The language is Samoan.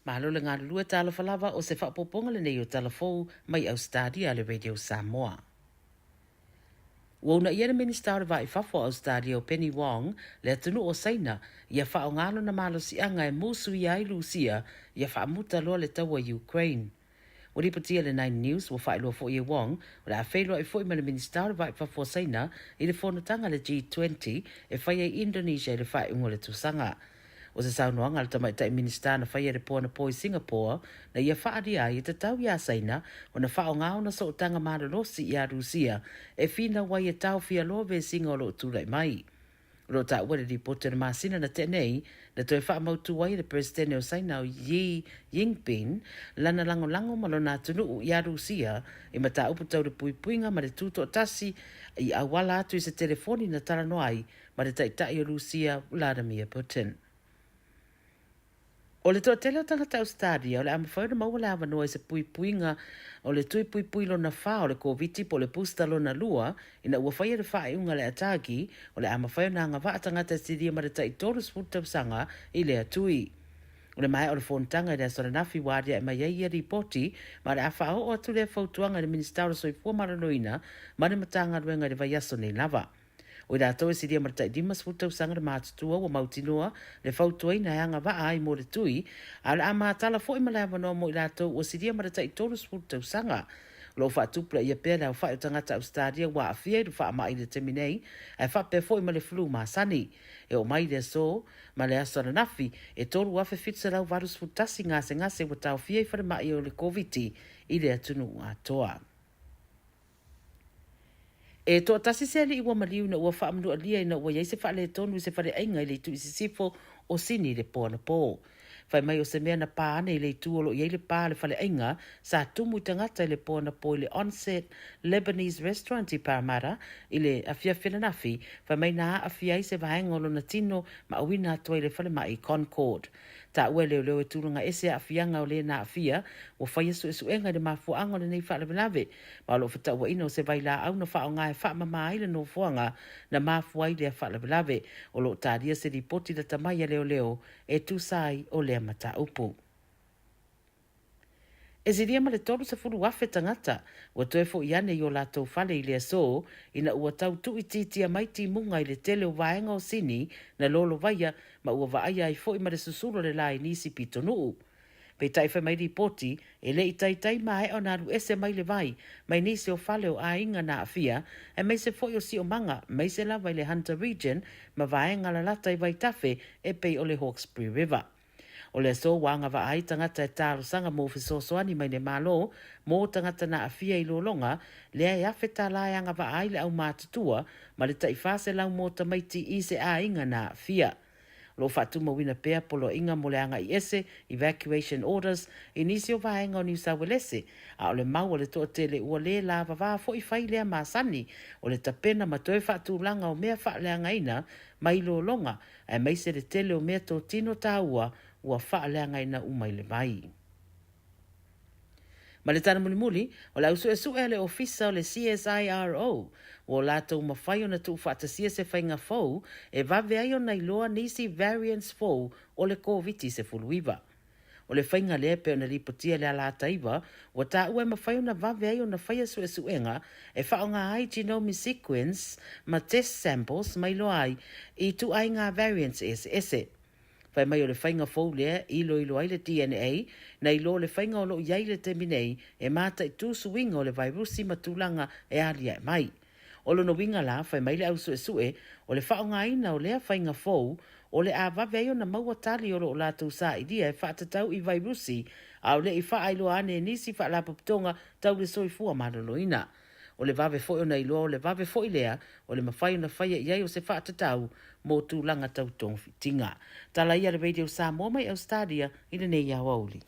Malo le galulue talofa lava o se faaopoopoga lenei o Tala Fou mai Ausetalia a le Radio Samoa. Ua uunaia le Minisita o le Va i Fafo o Ausetalia o Penny Wong le atunuu o Saina ia faaaoga lona malosiaga e musuia ai Lusia ia faamuta loa le taua i Ukraine. Ua lipotia e le Nine News, ua faailoa foi e Wong, o le a feiloai foi ma le Minisita o le Va i Fafo o Saina i le fonotaga a le G20 e faia i Indonesia i le faaiuga o le tausaga. O se saunoaga a le tamaitai Minisita na faia i le po anapo i Singapore, na ia faaalia ai e tatau iā Saina ona faaaoga ona sootaga malolosi iā Rusia e finau ai e taofia loa vesiga o lo o tulai mai. O lo o taua i le lipoti o le masina na tea nei, na toe faamautu ai e le Peresetene o Saina o Xi Jinping lana lagolago ma lona atunuu iā Rusia i mataupu tau le puipuiga ma le tutoatasi i auala atu i se telefoni na talanoa ai ma le Taitai o Rusia Vladimir Putin. O le toatele o tagata Ausetalia o le a mafai ona maua le avanoa i se puipuiga o le tui puipui lona whā o le Koviti po o le booster lona lua ina ua faia le faaiuga a le ATAGI o le a mafai ona agavaa tagata e silia ma le tai 30 tausaga i lea tui. O le maea o le fonotaga i le aso ananafi ua aliae mai ai ia lipoti ma o le a faaoo atu lea fautuaga i le Minisita o le Soifua Maloloina ma le Matagaluega i le vaiaso nei lava. O i latou e silia ma le tai 50 tausaga le matutua ua mautinoa le fautuaina e agavaa ai mo le tui, a o le a matala foi ma le avanoa mo i latou ua silia ma le tai 30 tausaga. O lo o faatupulaia pea le aofai o tagata Ausetalia ua aafia i le faamai i le taimi nei, ae faapea foi ma le flu masani. E oo mai i le aso ma le aso ananafi, e 3,781 gasegase ua taofia i falemai o le Koviti i le atunuu atoa. E toatasi se alii ua maliu ina ua faamanualia ina ua i ai se faaletonu i se faleaiga i le itu i sisifo o Sini i le po anapo. Fai mai o se mea na pā ane i le itu o lo o i ai le pā o le faleaiga sa tumu i tagata i le po anapo i le Onset Lebanese Restaurant i Parramatta i le afiafi ananafi, fai mai na aafia ai se vaega o lona tino ma auina atu ai i le falemai i Concord. Taua e leoleo e tulaga ese aafiaga o le na aafia, ua faia suesuega i le mafuaaga o lenei faalavelave, ma o lo o fetauaina o se vailaau na faaaoga e faamama ai le nofoaga na mafua ai lea faalavelave. O lo o talia se lipoti lata mai a leoleo e tusa ai o lea mataupu. E silia ma le 30,000 tagata ua toe fo'i ane i o latou fale i le aso ina ua tau tuuitiitia mai timuga i le tele o vaega o Sini na lolovaia ma ua vaaia ai fo'i ma le susulu o le la i nisi pitonuu. Peitai fai mai lipoti, e le i taitai maea ona alu ese mai le vai mai nisi o fale o aiga na aafia, aemaise fo'i o Siomaga, aemaise lava i le Hunter Region ma vaega lalata i Vaitafe e pei o le Hawkesbury River. O le aso ua agavaa ai tagata e talosaga mo fesoasoani mai le Malo mo tagata na aafia i lologa, lea e $1,000 e agavaa ai le aumatutua ma le tai 400 mo tamaiti i se aiga na aafia. O lo o faatumauina pea poloaiga mo le agai ese, evacuation orders, i nisi o vaega o Niu Sauelese, a o le mau a le toatele ua le lavavā foi fai lea masani o le tapena ma toe faatulaga o mea faaleagaina mai lologa aemaise le tele o mea totino tāua ua faaleagaina uma i le vai. Ma le tala mulimuli, o le au suesue a le Ofisa o le CSIRO, ua o latou mafai ona tuufaatasia se faiga fou e vave ai ona iloa nisi variants fou o le Koviti-19. O le faiga lea e pei ona lipotia i le ala ataiva, ua taua e mafai ona vave ai ona faia suesuega e faaaoga ai genome sequence ma test samples ma iloa ai i ituaiga variants eseese. Fai mai o le faiga fou lea e iloilo ai le DNA nai lo le faiga o lo o i ai i le taimi nei e mataitu suiga o le vairusi ma tulaga e aliae mai. O lona uiga la, fai mai le au suesue, o le faaaogaina o lea faiga fou, o le a vave ai ona maua tali o lo o latou sailia e faatatau i vairusi, a o le i faailoa ane e nisi faalapotopotoga tau le soifua maloloina. O le vave foi ona iloa o le vave foi lea o le mafai ona faia i ai o se faatatau mo tulaga tau togafitiga. Tala ia a le Radio Samoa mai Ausetalia i lenei aoauli.